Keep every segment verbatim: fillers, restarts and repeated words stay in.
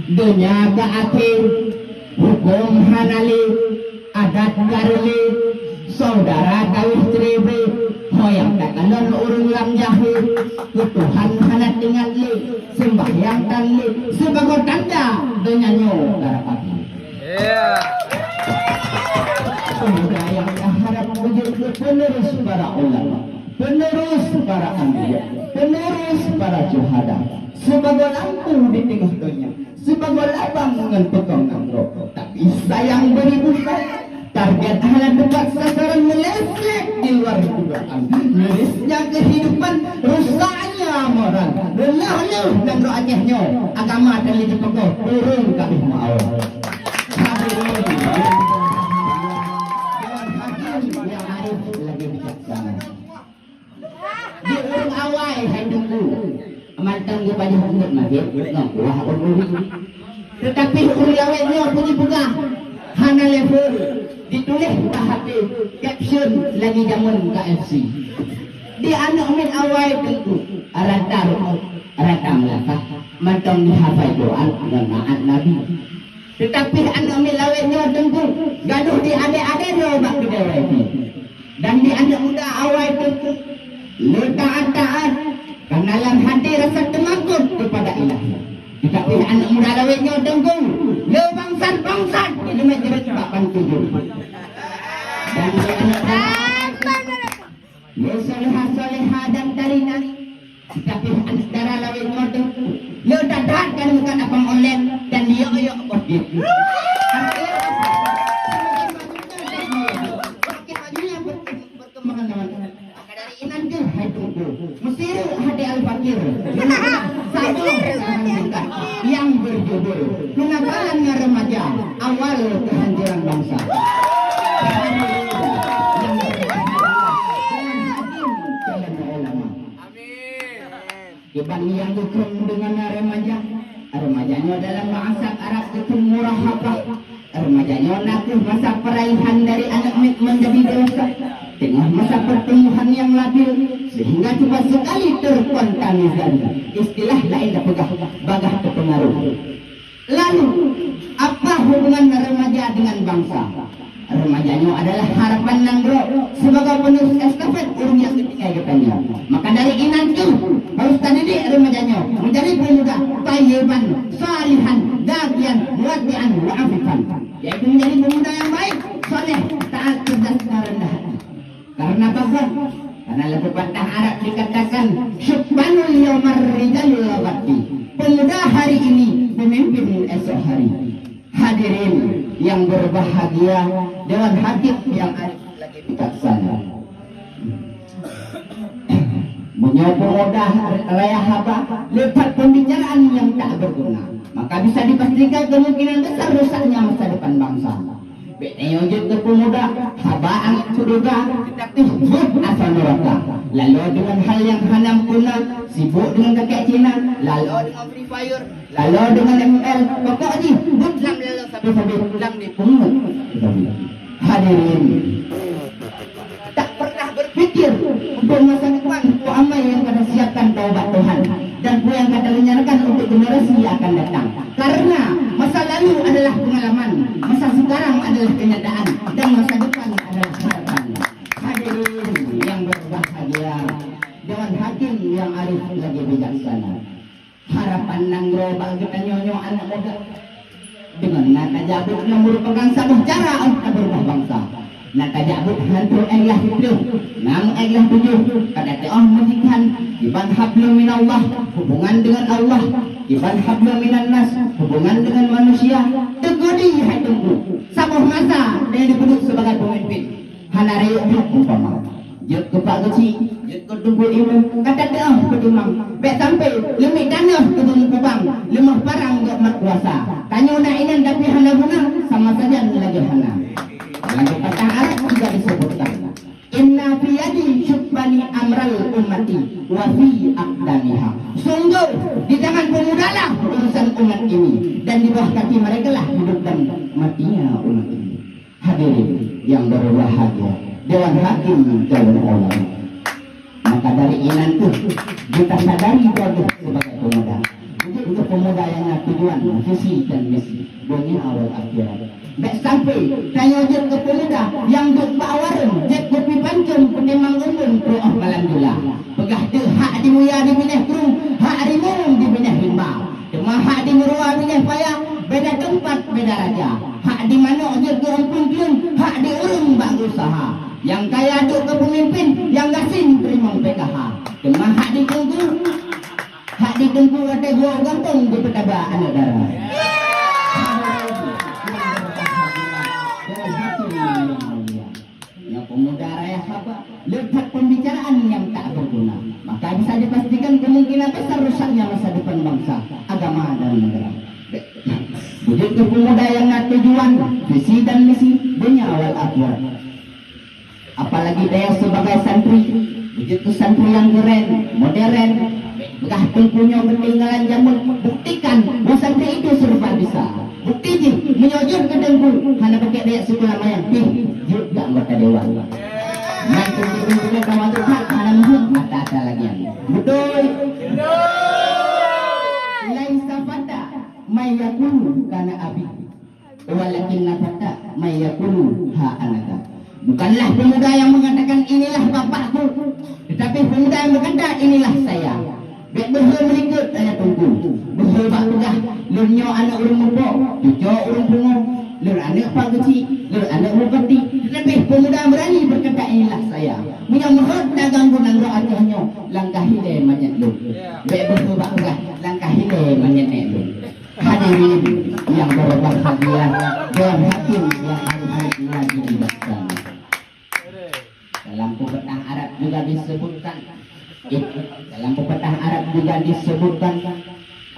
Donya ka akhé, huköm hana lé, adat ka reulé, syedara tawéh ceureubreuh, ho nyang takalon ureuëng lam jahé, keu Tuhan hana teuingat lé, seumbahyang tan lé, sibagoe tanda donya nyoe ka rab akhé. Pemuda nyang taharap beujeuet keu penerus para ulama, penerus para anbiya, penerus para syuhada, sibagoe lampu di teungoh donya. Sibagoe labang ngon peukong nanggroe, tapi sayang beuribu sayang. Target hana teupat sasaran, meuleset di luar dugaan. Mirisnya kehidupan, rusaknya moral. Leuh-leuh nanggroe Aceh nyoe, agama teulheueh jipeukoh, ureuëng ka abéh meuawai. Hadirin, dewan hakim nyang arif lagi bijaksana. Di ureuëng awai hai Teungku, mantong geupajoh buet magét ngon kuah ureuëng uri. Teutapi ureuëng awai nyoe pun jipeugah hana level, dituléh bak H P, caption lagi jameun K F C. Di aneuëk miet awai Teungku, rata rukuk, rata meulakah, mantong jihafai Quran ngon maat Nabi. Teutapi aneuëk miet lawét nyoe Teungku, gadôh di adé-adé droe bak keudè wifi. Dan di aneuëk muda awai Teungku, le taát-taát, karena lam hati rasa teumakot kepada Ilahi. Teutapi aneuëk muda lawét nyoe Teungku, le bangsat-bangsat, keuneuk jeuet bak bantuju. Dan di aneuëk muda lawét nyoe Teungku, le salehah-salehah dan tari-nari. Tapi antara lawét nyoe Teungku, le that-that kan bukan abang online dan yok-yok boh jih. Maka dari inan keuh hai Teungku, meusireuk hati al-fakir, saboh yang berjudul Kenakalan Remaja, Awal Kehancuran Bangsa. Calon ulama. Kiban nyang geukheun deungon remaja. Remaja nyoe dalam bahasa Arab geukheun murahabah. Remaja nyoe nakeuh masa peraihan dari aneuk miet menjadi dewasa, teungoh masa pertumbuhan nyang labil, sehingga cuba sekali terkontaminasi. Istilah laén tapeugah bagah teupeungaruh. Lalu, apa hubungan remaja dengan bangsa? Remaja nyoe adalah harapan nanggroe sibagoe penerus estafet ureuëng nyang geutinggai geutanyoe. Maka dari inan keuh harus tadidik remaja nyoe menjadi pemuda thayyiban, salihan, zakiyan, wari'an, wa afifan. Yaitu menjadi pemuda yang baik, saleh, taat, cerdas, dan rendah hati. Karena apa? Karena lam pepatah Arab dikatakan, "Syubbanul yaumar rijalul ghadi." Pemuda hari ini pemimpin esok hari. Hadirin yang berbahagia, dewan hakim yang arif lagi bijaksana. Meunyoe pemuda raya haba leupah pembicaraan yang tak berguna, maka bisa dipastikan kemungkinan besar rusaknya masa depan bangsa. Bék tanyoe jeuet keu peumuda haba angén syeuruga, teutapi buet asai neuraka. Laloe deungon hal nyang hana meuguna, sibuk deungon kakek Cina, laloe deungon Free Fire, laloe deungon M L. Pokok jih buet lam laloe sabe-sabe, lam dipeungeut sabe-sabe. Hadirin, tak pernah berpikir untuk masa depan, untuk amai yang ka tasiapkan taubat Tuhan, dan peue nyang ka tarencanakan untuk generasi yang akan datang. Karena masa lalu adalah pengalaman, masa sekarang adalah kenyataan, dan masa depan adalah harapan. Hadirin yang berbahagia, dewan hakim yang arif lagi bijaksana. Harapan nanggroe bak geutanyoe nyoe aneuk muda. Deungon na tajak buet nyoe meurupakan saboh cara untuk tabeurubah bansa. Na tajak buet hantu ék lah siplôh, na meu ék lah tujoh, kada teuoh meusikan, kiban hablum minallah, hubungan dengan Allah, kiban hablum minannas, hubungan dengan manusia. Teugodi hai Teungku, saboh masa dan dipeuduek sebagai pemimpin. Hana rayeuk that umpama. Jeuet keu Pak Geuchik, jeuet keu Teungku Imum, ka tateuoh keu imam. Bék sampai leumiek tanoh keu beumukubang, leumoh parang gét mat kuasa. Tanyoe na inan tapi hana guna, sama saja lagée hana. Dalam pepatah Arab juga disebutkan, "Inna fi yadi syubbani amral ummati wa fi aqdamiha." Sungguh di tangan pemudalah urusan umat ini, dan di bawah kaki merekalah hidup dan matinya umat ini. Hadirin yang berbahagia, dewan hakim calon ulama. Maka dari inan tu, kita sadari bagus sebagai pemuda. Untuk pemuda nyang na tujuan, visi dan misi, dunia wal akhirat. Bèk sampai tanyoe jeuet keu pemuda nyang duek bak warong, jép kupi pancong, kutimbang embôn, peuruôh malam jula. Peugah teuk hak di muya dibinéh krueng, hak di murông dibinéh rimba. Teuma hak di meurua binéh paya, beda teumpat, beda raja. Hak di manok jeuet keu eumpeuen keuleuen, hak di ureueng bak geusaha. Nyang kaya duek keu peumimpin, nyang gasien teurimong P K H. Teuma hak di teungku, hak di teungku watèe geuwoe gampông jipeutaba aneuk dara. Nyoe pemuda raya haba, le that pembicaraan nyang tak berguna, maka bisa dipastikan kemungkinan besar rusaknya masa depan bangsa, agama, dan negara. Beujeuet keu pemuda nyang na tujuan, visi dan misi, dunia wal akhirat. Apalagi tanyoe sebagai santri, beujeuet keu santri nyang keren, modern, peugah teungku nyoe keutinggalan jameun, buktikan bahwa santri itu serba bisa. Bukti jih, meunyoe jeuet keu teungku, hana pakai dayah sikula manyang pih, jeuet keu anggota dewan. Nyan teungku ka mantong that, hana meuheuet ata-ata lagèe nyan. Beutôi? Laisa fata man yaqulu kana abi, walakinna fata man yaqulu ha ana dza. Bukanlah pemuda yang mengatakan, "Inilah bapakku," tetapi pemuda yang berkata, "Inilah saya." Bèk beuhe meulikot tanyoe teungku. Beuhe bak peugah, "Lôn nyoe aneuk ureueng mupo, cuco ureueng pungo, lôn aneuk pak geuchik, lôn aneuk bupati." Tetapi pemuda berani berkata, "Inilah saya." Meunyoe meuheuet na ganggu nanggroe Aceh nyoe, langkah ilèe manyèt lôn. Bèk beuhe bak peugah, "Langkah ilèe manyèt nèk lôn." Hadirin yang berbahagia, Dewan Hakim yang arif lagi bijaksana. Dalam pepatah Arab juga disebutkan, eh, dalam pepatah Arab juga disebutkan,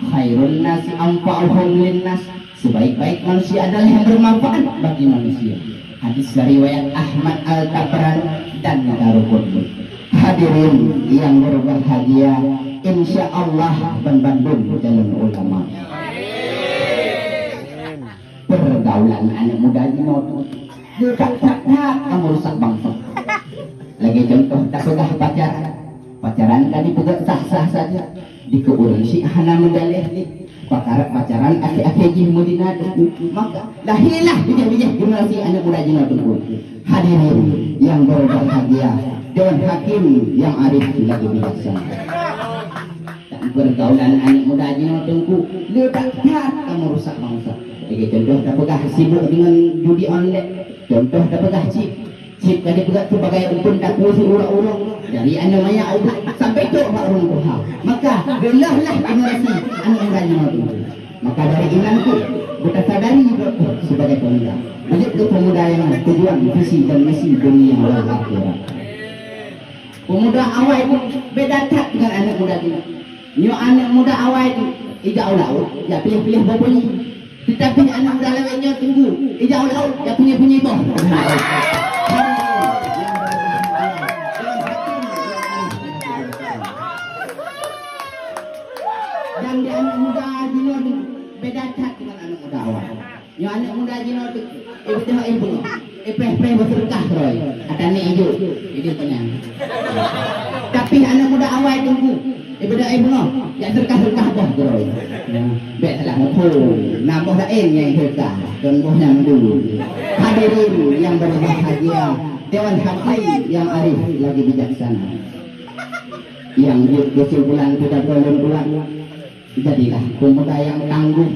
"Khairun nasi anfa'uhum linnas." Sebaik-baik manusia adalah yang bermanfaat bagi manusia. Hadis riwayat Ahmad Al-Tabrani dan Daruqutni. Hadirin yang berbahagia, insya Allah ban bandum calon ulama. Pergaulan aneuk muda jinoe tu, that-that ka meurusak bansa. Lagèe contoh, tapeugah pacaran. Pacaran ka dipeugah sah-sah saja. Dikeu ureueng syiek hana meudaleh lé. Pakarap pacaran akhé-akhé jih meudina teungku. Maka, lahé lah bijéh-bijéh generasi aneuk muda jinoe teungku. Hadirin yang berbahagia, Dewan Hakim yang arif lagi bijaksana. Dan pergaulan aneuk muda jinoe teungku, le that-that ka meurusak bansa. Lagèe contoh, tapeugah sibuk deungon judi online. Contoh, tapeugah chip. Chip ka dipeugah sebagai eumpeuen takue siuroe-uroe, dari aneuk manyak ubat sampai trok bak ureueng tuha. Maka, reuloh lah generasi aneuk muda nyoe tu. Maka dari inan tu, beutasadari droe sebagai pemuda. Beujeuet keu pemuda nyang tujuan, visi dan misi dunia wal akhirat. Pemuda awai tu beda that dengan aneuk muda kini. Nyoe aneuk muda awai tu, ijak u laôt, jak piléh-piléh boh punyi. Tetapi aneuk muda lawét nyoe teungku, ijak u laôt, jak punyi-punyi boh. Dan di aneuk muda jinoe tu beda that dengan aneuk muda awai. Nyoe aneuk muda jinoe tu, eh, beudôh, eh, beungoh. Eh, péh-péh beuseudeukah keudroe. Ata nèk ijôk. Jadi peunang. Tapi aneuk muda awai teungku, eh, beudôh, eh, beungoh. Jak seudeukah-seudeukah boh keudroe. Bèk salah muphom. Na boh laén nyang seudeukah. Kon boh nyang dulu. Hadirin yang berbahagia, Dewan Hakim yang arif lagi bijaksana. Yang jeuet keusimpulan pidato lôn tuan. Jadilah pemuda yang tangguh,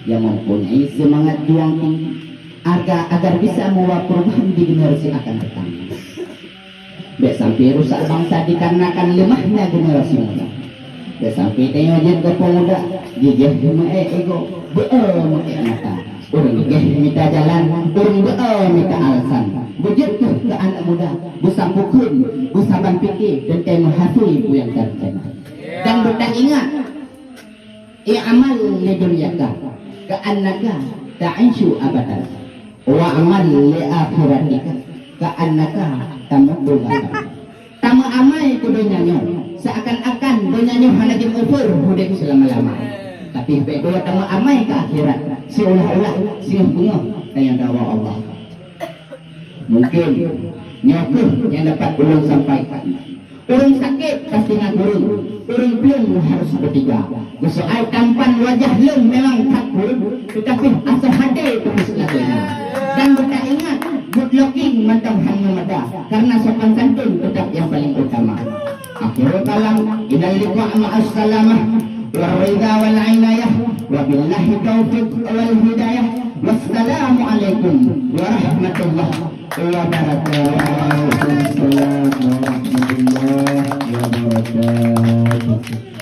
yang mempunyai semangat juang tinggi, agar, agar bisa membawa perubahan di generasi akan datang. Bèk sampai rusak bangsa dikarenakan lemahnya generasi muda. Bèk sampai tanyoe jeuet keu pemuda, gigéh meu'èk ego, beu-e meu'èk mata. Ureueng gigéh mita jalan, ureueng beu-e mita alasan. Beujeuet keu aneuk muda, beusapeue kheun, beusaban pike, teuntèe meuhasé peue nyang ka rencana. Dan beutaingat, "I'mal li dunyaka ka'annaka ta'isyu abadan, wa'mal li akhiratika ka'annaka tamutu ghadan." Tameuamai keu donya nyoe, seuakan-akan donya nyoe hana jimeufeur udép seulama-lama. Tapi bèk droe tameuamai keu akhirat, siulah-ulah singoh beungoh tanyoe dawa Allah. Mungkin nyoe kheueh nyang dapat ulôn sampaikan. Ureuëng sakét pasti na gureueng, ureuëng plueng harus beutiga. Meusoal tampan wajah lôn memang that buruk, teutapi asoe até teupeue lagée nyan. Dan beutaingat, good looking mantong hana meudeh, karena sopan santun tetap yang paling utama. Akhirul kalam, ilal liqa ma'as salamah, war ridha wal inayah, wabillahi taufiq wal hidayah. Wassalamualaikum warahmatullahi wabarakatuh. Waalaikumsalam warahmatullahi wabarakatuh.